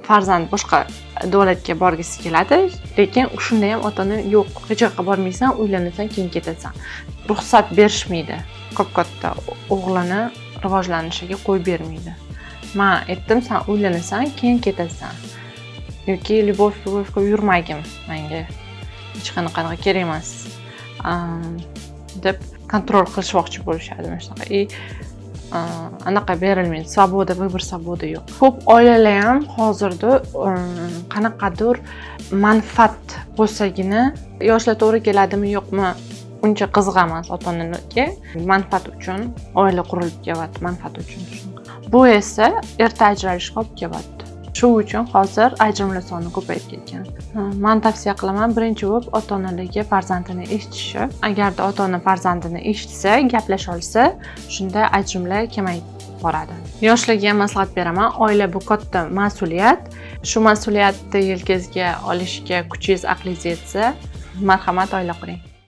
Farzand boshqa davlatga borgisi keladi, lekin shunda ham ota ona yo'q, hech yoqqa bormaysan, uylanasan, keyin ketasan, ruxsat berishmaydi. Ko'p katta o'g'lini rivojlanishiga qo'yib bermaydi. Man aytdim, san uylanasan, keyin ketasan yoki любовь любовь qilib yurmagin, manga hech qanaqa kerak emas deb контроль qilishmoqchi bo'lishadi mana shunaqa. И anaqa berilmaydi, свобода, выбор, свобода yo'q. Ko'p oilalar ham hozirda qanaqadir manfaat bo'lsagina, yoshlar to'g'ri keladimi, yo'qmi, uncha qiziq emas ota onalarga, manfaat uchun oila qurilib kelyapti, manfaat uchun. Bu esa erta ajralishga olib kelyapti. Shu uchun hozir ajrimlar soni ko'payib ketgan. Man tavsiya qilaman, birinchi bo'lib ota onalarga farzandini eshitishi. Agarda ota ona farzandini eshitsa, gaplasha olsa, shunda ajrimlar kamayib boradi. Yoshlarga ham maslahat beraman: oila bu katta mas'uliyat. Shu mas'uliyatni yelkangizga olishga kuchingiz, aqlingiz yetsa, marhamat, oila quring.